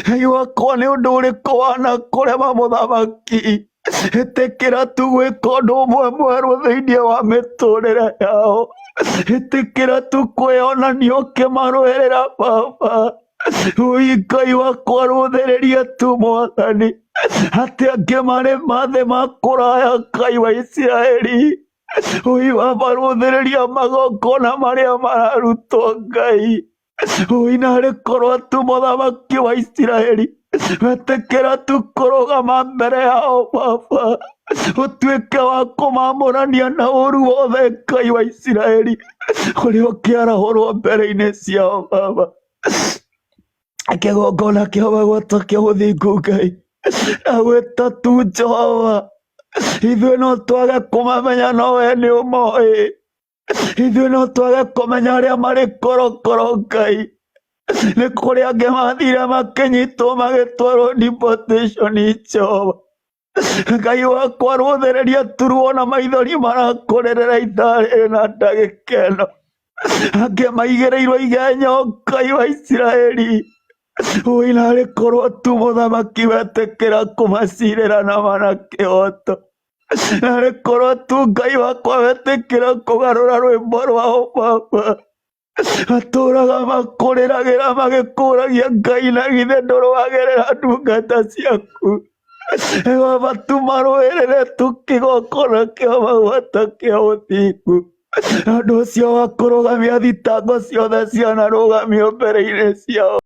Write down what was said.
Ngai wakwa nĩ ũndũ ũrĩkũ wanakũrema mũthamaki? Ĩtĩkĩra tu gwĩka ũndũ ũmwe mwerũ thĩinĩ wa mĩtũrĩre yao. Ĩtĩkĩra tu kwĩyonania ũkĩmarũĩrĩra Baba. Ũi Ngai wakwa rũthĩrĩria tu Mwathani, atĩ angĩ marĩ mathĩ ma kũraya Ngai wa Isiraeli. Ũi Baba rũthĩrĩria magongona marĩa mararutwo Ngai. Ũi narĩ korwo tu mũthamaki wa Isiraeli wetĩkĩra tu kũrũgama mbere yao Baba, ũtuĩke wa kũmamũrania na ũru wothe Ngai wa Isiraeli ũrĩa ũkĩarahũrwo mbere-inĩ ciao Baba. Kĩgongona kĩa magwata kĩa ũthingu Ngai agwĩta tu Jehova, ithuĩ no twage kũmamenya no we nĩ ũmoĩ. Ithuĩ no twage kũmenya arĩa marĩ korokoro Ngai, nĩ kũrĩ angĩ mathire makĩnyitwo magĩtwarwo deportation Jehova. Ngai wakwa rũthĩrĩria turuo na maithori marakũrĩrĩra ithaa rĩrĩ na ndagĩka ĩno. Angĩ maigĩrĩirwo igenyo Ngai wa Isiraeli. Ũi narĩ korwo tu mũthamaki wetĩkĩra kũmacirĩra na ma na kĩhoto. Narĩ korwo tu Ngai wakwa wetĩkĩra kũgarũra rwĩmbo rwao Baba. Matũraga makũrĩragĩra magĩkũragia Ngai na githĩ ndũrũagĩrĩra ndungata ciaku. Baba tu marũĩrĩre tu kĩgongona kĩa magwata kĩa ũthingu. Ũndũ ũcio wa kũrũgamia thitango ciothe cianarũgamio mbere-inĩ ciao.